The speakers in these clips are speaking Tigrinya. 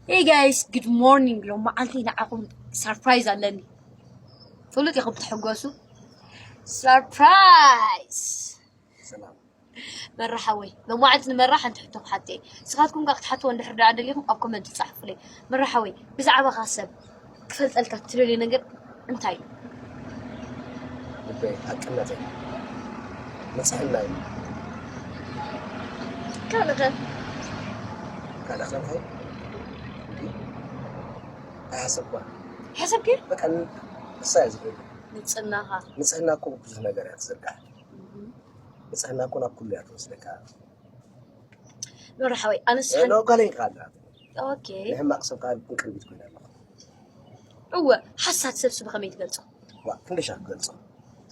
Hey guys, good morning. ሎም መዓልቲ ንዓኹም ሰርፕራይዝ ኣለኒ። ፍሉጥ ኢኹም ትሕጎሱ። ሰርፕራይዝ። ሰላም። መራሓወይ፣ ሎም መዓልቲ ንመራሕ ሓንቲ ሕቶ ክሓትየ። ንስኻትኩም ከኣ ክትሓትዎ እንድሕር ደኣ ደሊኹም ኣብ ኮመንት ጻሕፉለይ። መራሓወይ፣ ብዛዕባኻ ሰብ ክፈልጠልካ ትደልዮ ነገር እንታይ እዩ? ልበይ፣ ሓቅነተይ፣ ንጽህናይ። ካልእኸ? ካልእ ከ እንታይ? ኣይሓሰብኳ። ሓሰብኪ? በቃ ን- እሳ እያ ዝብል። ንጽህናኻ። ንጽህና እኮ ብዙሕ ነገር እያ ትዝርጋሕ። ንጽህና እኮ ናብ ኩሉ እያ ትወስደካ። መራሓወይ፣ ኣነስ ኖ ካለኝ ካለ ኦኬ። ንሕማቕ ሰብ ካል ክንቀልቢት ኮይና ኣለኹ። እወ፣ ሓሳድ ሰብ ስብ ከመይ ትገልጾ? ዋ ክንደሻ ክገልጾ።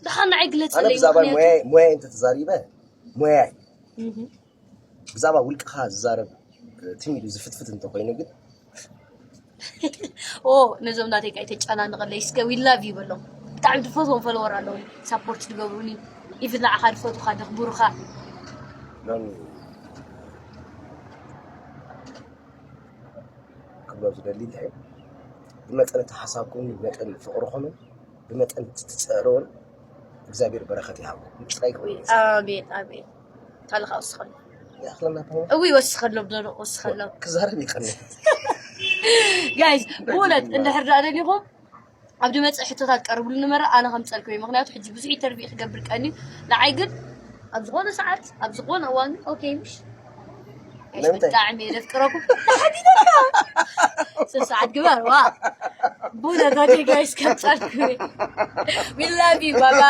ደሓን ንዓይ ኣነ ግለጸለይ። ብዛዕባ ምኽንያቱ- ሞያይ ሞያይ እንተተዛሪበ ሞያይ እህ። ብዛዕባ ውልቅኻ ዝዛረብ ትም ኢሉ ዝፍትፍት እንተኮይኑ ግን ኦ፣ ነዞም ናተይ ከኣ ተጨናንቐለይ እስከ we love you በሎም። ብጣዕሚ ድፈትዎም ፎሎወር ኣለውኒ፣ ሳፖርት ዝገብሩኒ፣ ኢቭን ንዓኻ ድፈቱኻ ደኽብሩኻ። ሎሚ ክብሎ ዝደሊ እንታይ እዩ? ብመጠን እቲ ሓሳብኩም ብመጠን ፍቕርኹምን ብመጠን እቲ ትጸዕርዎን እግዚኣብሔር በረኸት ይሃብኩም። ጥራይ ክብሎ ኣሜን ኣሜን። ካልኻ ወስኸሎም። ይኣኽለና ተሆ እዊ ወስኸሎም፣ ደሮ ወስኸሎም። ክዛረብ ይቀኒ ጋይስ፣ ብእውነት እንድሕር ደኣ ደሊኹም ኣብ ድመጽእ ሕቶታት ቀርብሉ ንመረ ኣነ ከም ጸልኩ እዩ። ምኽንያቱ ሕጂ ብዙሕ ኢንተርቪው ክገብር ቀኒ ንዓይ ግን ኣብ ዝኾነ ሰዓት ኣብ ዝኾነ እዋን ግን ኦኬ ምሽ ጋይስ፣ ንምንታይ? ብጣዕሚ እየ ዘፍቅረኩም። ተሓዲደካ ሰብ ሰዓት ግበር ዋ። ብእውነት ኦኬ ጋይስ፣ ከም ጸልኩ we love you ባባ።